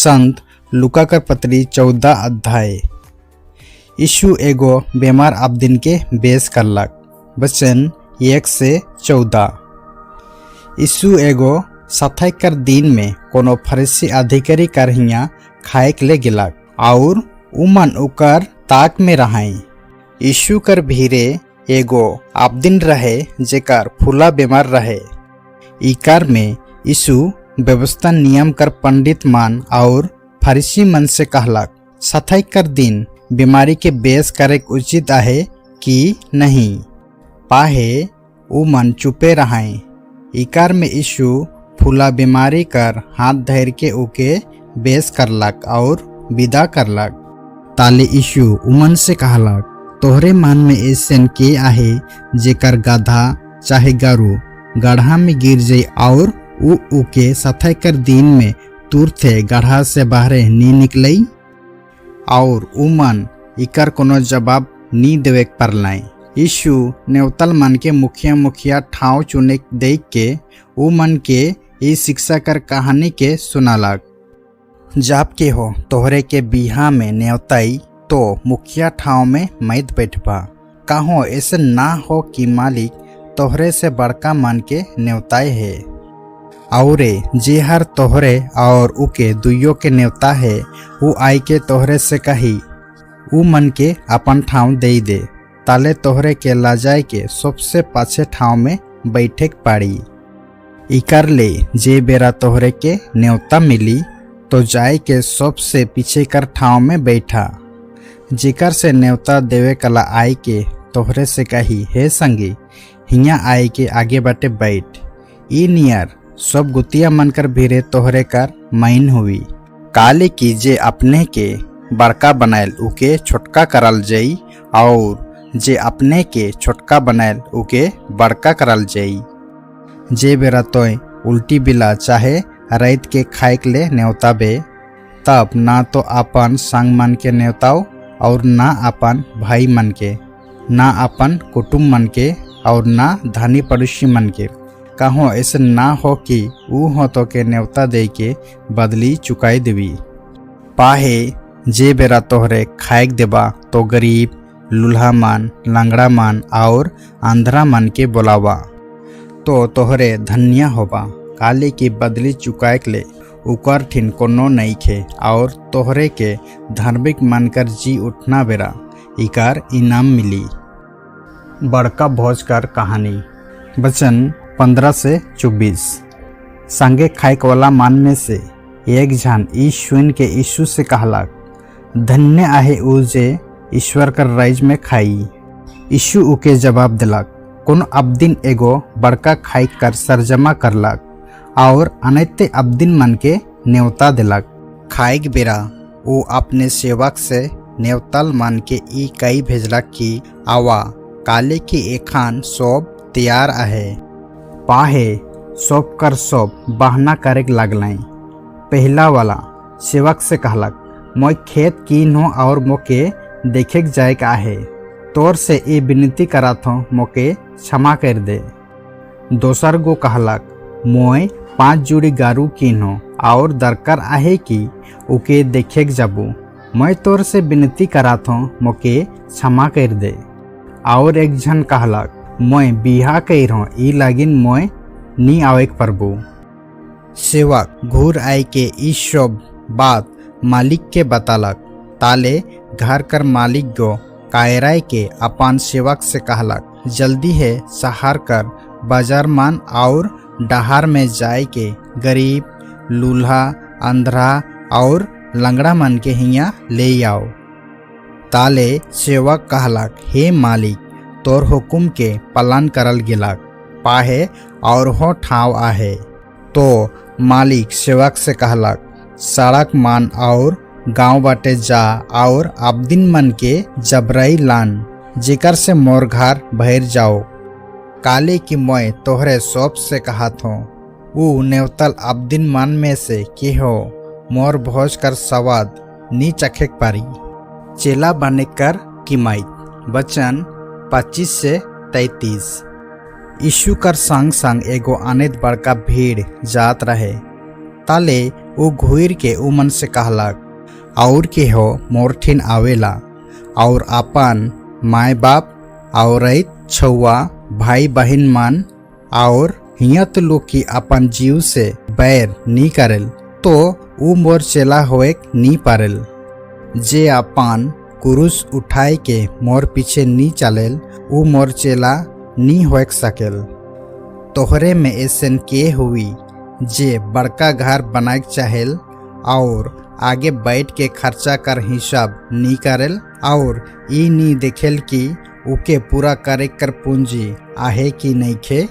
संत लूका कर पत्री 14 अध्याय। यीशु एगो बेमार आबदिन के बेस करलक। वचन 1 से 14। यीशु एगो सथाई कर दिन में कोनो फरीसी अधिकारी कर हिया खाए के ले गेलक और उमन ओकर ताक में रहाई। यीशु कर भीरे एगो आबदिन रहे जेकर फूला बीमार रहे। इकार में यीशु व्यवस्था नियम कर पंडित मान और फरीसी मन से कहलक, सथाई कर दिन बीमारी के बेस करे के उचित आहे कि नहीं? पाहे उ मन चुपे रहाए। इकार में यीशु फूला बीमारी कर हाथ धर के ओके बेस करलक और विदा करलक। ताले यीशु उमन से कहलक, तोहरे मन में ऐसन के आहे जेकर गधा चाहे गरु गढ़ा में गिर जाई और उ उके सथाई कर दिन में तुरथे गढ़ा से बाहरे नी निकलई? और उमन इकर कोनो जवाब नी देवे के परलाई। यीशु नेवतल मन के मुखिया मुखिया ठाव चुने देख के उ मन के ई शिक्षा कर कहानी के सुनालक। जाप के हो तोहरे के बिहा में न्योताई तो मुखिया ठाव में मैत बैठबा, काहो ऐसे ना हो कि मालिक तोहरे से बड़का मन के न्योताए है औरे जे हर तोहरे और उके दुइयो के न्योता है, उ आई के तोहरे से कही, उ मन के अपन ठाव दे दे। ताले तोहरे के लाजाए के सबसे पाछे ठाव में बैठे के पड़ी। इकर ले जे बेरा तोहरे के न्योता मिली तो जाए के सबसे पीछे कर ठाव में बैठा, जेकर से न्योता देवे कला आए के तोहरे से कही, हे संगी, हिया आए के आगे बाटे बैठ। ई नियर सब गुतिया मन कर भीरे तोहरे कर माइन हुई। काले की जे अपने के बड़का बनायल, उके छोटका करल जई और जे अपने के छोटका बनायल, उके बड़का करल जई। जे बेरा तोय उल्टी बिला चाहे रात के खाए के ले न्योताबे, तब ना तो अपन संग मन के न्योताओ और ना अपन भाई मन के, ना अपन कुटुम्ब मन के और ना धनी पड़ोसी मन के, कहो ऐसे ना हो कि ऊ हो तो के न्योता दे के बदली चुकाई देवी। पाहे जे बेरा तोहरे खाएक देबा तो गरीब, लूल्हा मन, लंगड़ा मन और आंधरा मन के बोलावा, तो तोहरे धन्य होबा, काले की बदली चुकाए के ले उकर ठिन कोनो नईखे और तोहरे के धार्मिक मन कर जी उठना बेरा इकार इनाम मिली। बड़का भोज कर कहानी। वचन 15 से 24। संगे खाइक वाला मन में से एक झन ई सुन के यीशु से कहलक, धन्य आहे ऊ जे ईश्वर कर राज में खाई। यीशु उके जवाब दिलक, कोनो अबदिन एगो बड़का खाई कर सरजमा करलक और अनैत्य अबदिन मन के न्योता दिलक। खाइक बेरा वो अपने सेवक से न्योतल मन के ई कई भेजलक कि आवा, काले की एखान सब तैयार आहे। पाहे सब कर सब बहाना करे लगलाई। पहला वाला सेवक से कहलक, मोय खेत कीन हो और मोके देखे जाए का आहे, तोर से ये विनती करात हो, मोके क्षमा कर दे। दोसर गो कहलक, मोय 5 जोड़ी गारू कीन हो और दरकार आहे कि ओके देखे जाबू, मैं तोर से विनती करात हो, मोके क्षमा कर दे। और एक झन कहलक, मोय बिहा कर हो, ई लागिन मोय नी आवे प्रभु। सेवक घूर आए के ई सब बात मालिक के बतालक। ताले घर कर मालिक गो कायराय के अपन सेवक से कहलक, जल्दी है शहर कर बाजार मान और डहार में जाए के गरीब, लूल्हा, अंधरा और लंगड़ा मन के हिया ले आओ। ताले सेवक कहलक, हे मालिक, तोर हुकुम के पालन करल गेलक, पाहे और हो ठाव आहे। तो मालिक सेवक से कहलक, सड़क मान और गांव बाटे जा और आबदिन मन के जबरई लान, जेकर से मोर घर भर जाओ। काले की मोय तोहरे सौप से कहत हो, ऊ नेवतल आबदिन मन में से के हो मोर भोज कर सवाद नी चखेक पारी। चेला बने कर किमाइत। वचन 25 से 33। यीशु कर संग संग एगो अनेक बड़का भीड़ जात रहे। ताले ऊ घुर के उमन से कहलक, और के हो मोर ठिन आवेला और अपन माय बाप औरत छुआ भाई बहिन मन और हियत लोग की अपन जीव से बैर नी करेल तो ऊ मोर चेला होएक नी पारेल। जे अपन कुरुस उठाए के मोर पीछे नी चलेल ऊ मोर चेला नी होएक सकेल। तोहरे में ऐसन के हुई जे बड़का घर बनाए चाहेल और आगे बैठ के खर्चा कर हिसाब नी करेल और ई नी देखेल कि उके पूरा करे कर पूंजी आहे कि नहीं खे।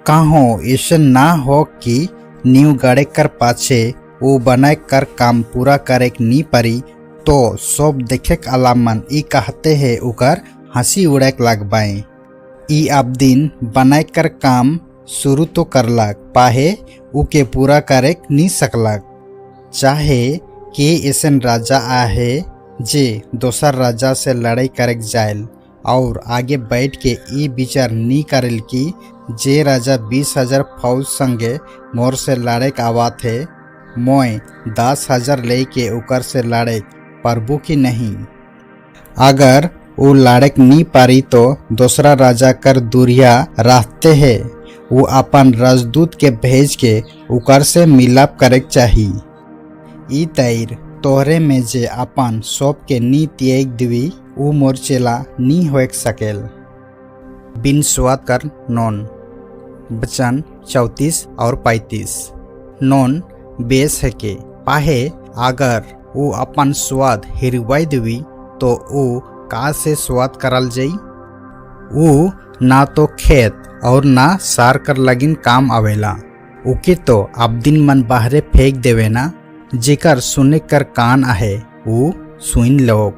काहो ऐसन ना हो कि नींव गड़े कर पाछे वो बनाए कर काम पूरा करे नी परी तो सब देखे आला मन ई कहते हैं उकर हंसी उड़ाक लगबाए। ई अब दिन बनाए कर काम शुरू तो करलक पाहे उके पूरा करे नी सकलक। चाहे के ऐसन राजा आहे जे दोसर राजा से लड़ाई करे जायल और आगे बैठ के ई विचार नी करेल कि जे राजा 20,000 फौज संगे मोर से लड़े आवात है मोय 10,000 ले के उकर से लड़े प्रभु की नहीं। अगर वो लड़क नी पारी तो दूसरा राजा कर दूरिया रहते हैं वो अपन राजदूत के भेज के उकर से मिलाप करे चाही। ई तैर तोहरे में जे अपन सौंप के नी त्याग दिवी ऊ मोर चेला नी होए सकेल। बिन स्वाद कर नोन। वचन 34 और 35। नोन बेस है के पाहे अगर वो अपन स्वाद हिरवाई देवी तो वो का से स्वाद करल जाई। वो ना तो खेत और ना सार कर लगिन काम आवेला। उके तो अब दिन मन बाहरे फेंक देवे ना, जेकर सुने कर कान आहे वो सुन लो।